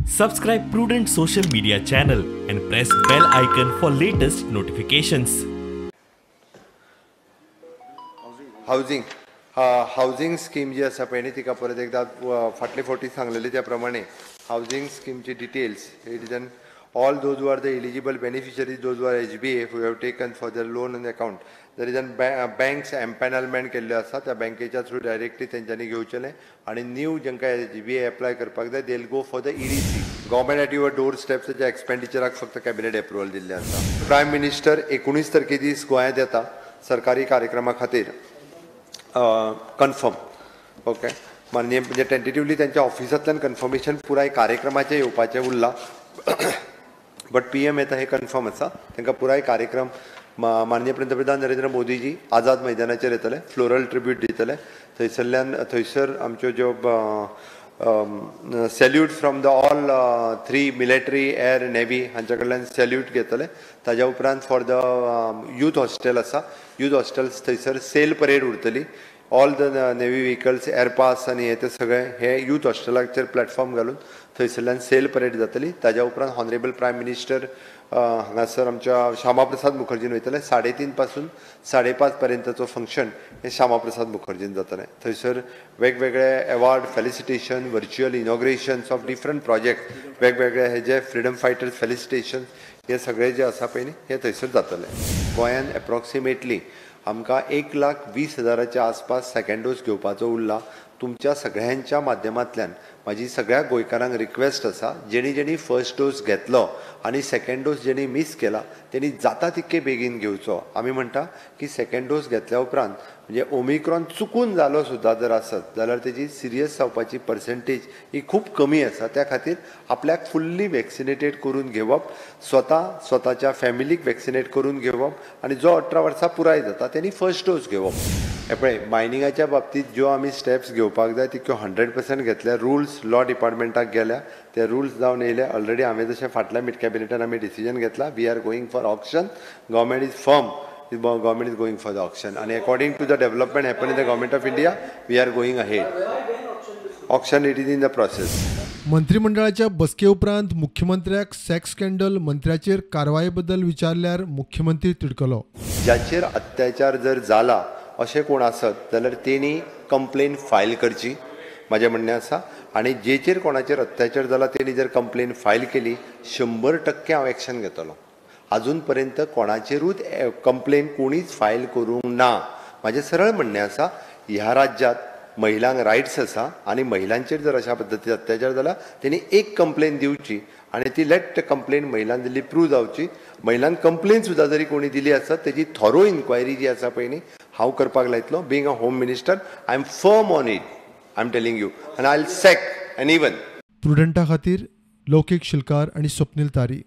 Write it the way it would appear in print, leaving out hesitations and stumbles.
Subscribe Prudent social media channel and press bell icon for latest notifications. Housing housing scheme जी आसा पळय न्ही, तिका परत एकदां फाटले फावटी सांगलेले त्या प्रमाणे housing स्किमची details, it is an all those who are the eligible beneficiaries, those who are HBA who have taken for their loan on account, there is an banks empanelment केल्ले आसा, त्या बँकेच्या थ्रू डायरेक्टली तेंच्यांनी घेवचेलें. आनी new जेंकां HBA apply करपाक जाय, they go for the EDC. Government at your door स्टेप्साच्या एक्सपेंडिचराक फक्त कॅबिनेट एप्रुवल दिल्लें आसा. प्रायम मिनिस्टर 19 तारखे दीस गोंयांत येता सरकारी कार्यक्रमा खातीर, कन्फर्म. ओके, माननीय म्हणजे टेंटेटिवली तेंच्या ऑफिसांतल्यान कन्फर्मेशन पुराय कार्यक्रमाचें येवपाचें उरलां, बट PM येता हें कन्फर्म आसा. तांकां पुराय कार्यक्रम माननीय पंतप्रधान नरेंद्र मोदीजी आझाद मैदानाचेर येतले, फ्लोरल ट्रिब्यूट दितले. थंयसरल्यान थंयसर आमच्यो ज्यो salute from the all three military, air, navy हांच्या कडल्यान सॅल्यूट घेतले. ताज्या उपरांत फॉर the youth hostel आसा, यूथ हॉस्टेल थंयसर सेल परेड उरतली. All the navy vehicles, air pass आनी हे ते सगळे हे यूथ हॉस्टेलाचेर प्लॅटफॉर्म घालून थंयसरल्यान सेल परेड जातली. ताज्या उपरांत हॉनरेबल प्रायम मिनिस्टर हांगासर आमच्या श्यामाप्रसाद मुखर्जीन वयतले. 3:30 पासून 5:30 पर्यंतचो फंक्शन हें श्यामाप्रसाद मुखर्जीन जातलें. थंयसर वेगवेगळे award, felicitation, virtual inaugurations of different project, वेगवेगळे हे जे फ्रिडम फायटर्स फेलिसिटेशन, हे सगळे जे आसा पळय न्ही, हे थंयसर जातले. गोंयान एप्रॉक्सिमेटली आमकां 1,20,000 आसपास सेकंड डोस घेवपाचो उरला. तुमच्या सगळ्यांच्या माध्यमांतल्यान म्हाजी सगळ्या गोंयकारांक रिक्वेस्ट आसा, जेणी जेणी फर्स्ट डोस घेतलो आनी सेकंड डोस जेणी मीस केला तेणी जाता तितके बेगीन घेवचो. आमी म्हणटा की सेकंड डोस घेतल्या उपरांत म्हणजे ओमिक्रॉन चुकून जालो सुद्दां जर आसत जाल्यार तेजी सिरियस जावपाची पर्संटेज ही खूब कमी आसा. त्या खातीर आपल्याक फुल्ली वॅक्सिनेटेड करून घेवप, स्वता स्वताच्या फॅमिलीक वॅक्सिनेट करून घेवप आनी जो 18 वर्सां पुराय जाता तेणी फर्स्ट डोस घेवप. हे पळय, मायनिंगाच्या बाबतींत ज्यो आमी स्टेप्स घेवपाक जाय तितक्यो 100% घेतल्या. रुल्स लॉ डिपार्टमेंटाक गेल्या, ते रुल्स जावन येयले. ऑलरेडी हांवें जशें फाटल्या मिड कॅबिनेटान आमी डिसिजन घेतला, we are going for auction. Government is firm, government is going for the auction आनी according to the development happen in the government of India, we are going ahead. Auction it is in the process. मंत्रिमंडळाच्या बसके उपरांत मुख्यमंत्र्याक sex scandal मंत्र्याचेर कारवाये बद्दल विचारल्यार मुख्यमंत्री तिडकलो. ज्याचेर अत्याचार जर जाला अशें कोण आसत जाल्यार तेणी कंप्लेन फायल करची, म्हाजें म्हणणें आसा. आनी जेचेर कोणाचेर अत्याचार जाला तेणी जर कंप्लेन फायल केली, 100% हांव एक्शन घेतलो. आजून पर्यंत कोणाचेरूच कंप्लेन कोणीच फायल करूंक ना. म्हाजें सरळ म्हणणें आसा, ह्या राज्यांत महिलांक रायट्स आसा आनी महिलांचेर जर अशा पद्दतीन अत्याचार जाला तेणी एक कंप्लेन दिवची आनी ती लेट कंप्लेन महिलान दिल्ली प्रूव जावची. महिलान कंप्लेन सुद्दां जरी कोणी दिली आसत तेजी थोरो इन्क्वायरी जी आसा पळय न्ही, हांव करपाक लायतलो. Being a home minister I am firm on it, I am telling you, आनी I will sack anyone. प्रुडंटा खातीर लौकीक शिलकार आनी स्वप्नील तारी.